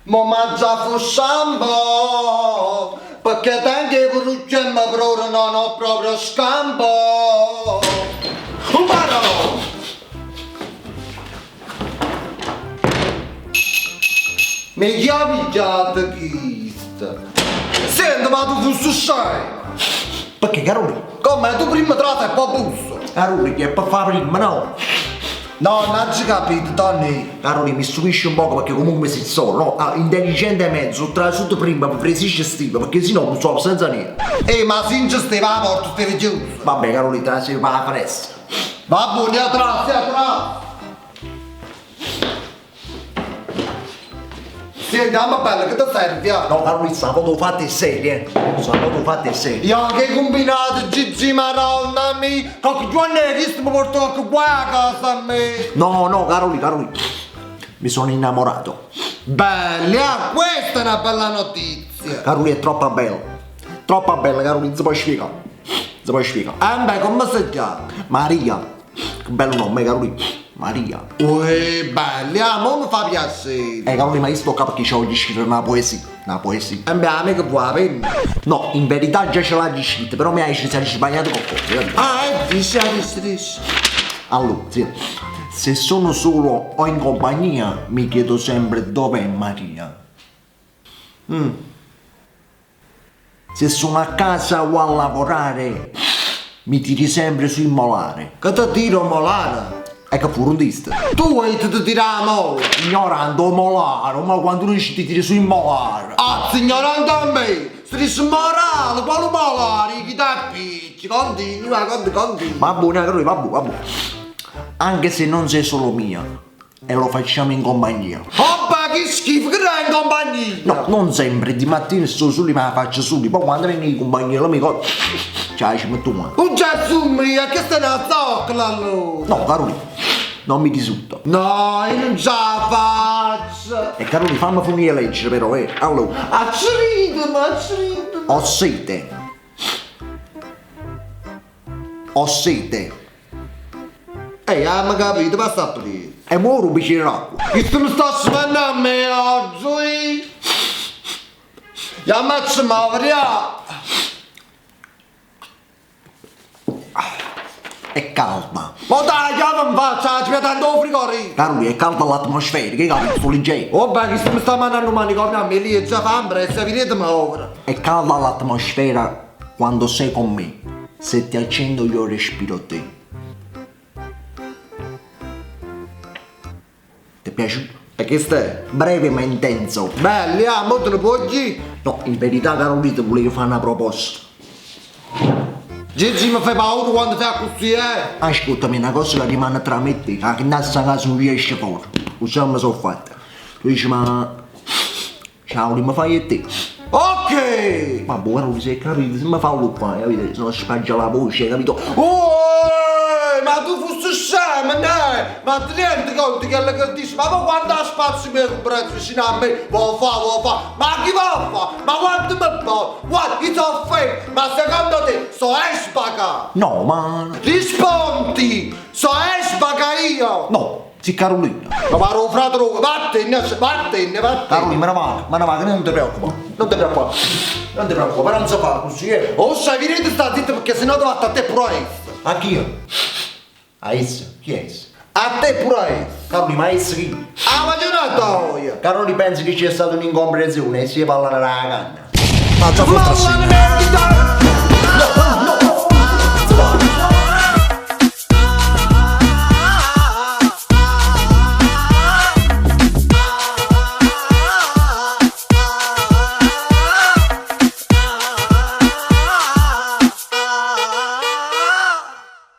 Mo m'aggia fruscià un po', pecché tengo 'e perucchie e me prore non ho proprio scampo. Marò! Me chi ha pigliato chisto? Senti, ma tu fussi scemo? Pecché, Carolì? Comme, tu primma trase e po' busse? Carolì, che è pe' fa primma, no? No, n'aggio capito, Tony. Carolì, mi stupisce un poco perché comunque sei solo, no? Ah, intelligentemente sono trasuto prima per vedere se ci stiva, perché sennò non so senza niente. Ehi, ma se non ci steva la porta, steva chiusa. Vabbè, Carolì, trasi per la finestra. Va buono, io trasi, io trasi. Senti, amma bella, che ti serve? ah? No, Carolì, stavolta ho fatto è serio, eh. Stavolta ho fatto è serio. Io che hai combinato Gigi Maronna mi? Qualche giorno hai visto mi porto qualche qua a casa a me. No, no, Carolì, Carolì. Mi sono innamorato. Bella, questa è una bella notizia. Carolì è troppo bella. Troppo bella, Carolì, non si può spiegare. Non si può spiegare. Eh beh, come si chiama? Maria. Che bello nome, Carolì. Maria. Uè, bella, mo mi fa piacere. Carolì, ma io sto qua perché c'ho scrivere una poesia. Una poesia. Eh beh, a me che vuoi la penna? No, in verità già ce l'ha scritta, però mi hai sbagliato qualcosa, capito? Ah, dici, dici, dici. Allora, sì, se sono solo o in compagnia, mi chiedo sempre dov'è Maria. Mm. Se sono a casa o a lavorare, mi tiri sempre sul molare. Che ti tiro molare? E che fu un dista. Tu vuoi ti tirare la mola? Ignorante molare, ma quando uno dice ti tiri sul molare. Ah, signorante a me! Si dice morale, quale molare? Chi ti appicci? Continua, continua, continua. Va buona, Carolina, va buona, va buona. Anche se non sei solo mia, e lo facciamo in compagnia. Oppa, che schifo, che è in compagnia? No, non sempre, di mattina sto solo, ma la faccio solo, poi quando vengo in compagnia l'amico, cioè ci metto mano. Un Gesù mio, che sei una zoccola allora? No, Carolina, non mi risulta. No, io non ce la faccio. E Carolina, fammi finire a leggere però, eh. Allora, Accidentimi, accidentimi. ho sete. Ho sete. Ehi, ah, mi capito, passa a aprire. E muoro un bicchiere d'acqua. Che tu mi sta spendendo a me oggi? Ya mazzo mavria. È calda. Ma dai, chiama in faccia, ci metto il frigorifero. Carolina, è calda l'atmosfera, che capito? Sto leggendo. Oh beh, che mi sta mandando un manicomio a me lì, già fa impressa, vedete ora. È calda l'atmosfera quando sei con me. Se ti accendo io respiro te. Ti è piaciuto? E che stai? Breve ma intenso. Belli, ah, mo te ne puoi dire? No, in verità Carolina ti volevo fare una proposta. Gigi mi fai paura quando fai così, eh? Ascoltami, una cosa che rimane tra me e te, che a casa non riesce fuori. Così mi sono fatta. Tu dici, ma... Ciao, mi fai e te. Ok! Ma buono, si è capito, se mi fa un qua, capito? Se no spaggia la voce, capito? Oh, ma tu fossi scemo, no? Ma ti rendi conto che quello che dici? Ma poi quando ha spazio per un prezzo vicino a me, vuoi fa, vuoi fa? Ma chi va a fa? Ma quanto mi può? Guarda, io sono fermo, ma secondo te so espaca? No, ma... Rispondi! So espaca io! No, sì Carolina. Ma paro fratello, vattene, vattene, vattene. Carolina, me ne vado, me ne vado, non ti preoccupare. Non ti preoccupare. Non ti preoccupare, però non si fa così, eh. Oh, sai, vedete sta zitto perché sennò ti fatto a te pure essa. A chi? A essa? Chi è essa? A te pure essa. Carolina, ma essa chi? Ah, ma c'è una toia. Carolina pensa che c'è stata un'incomprensione e si parla della canna. Ma già forse.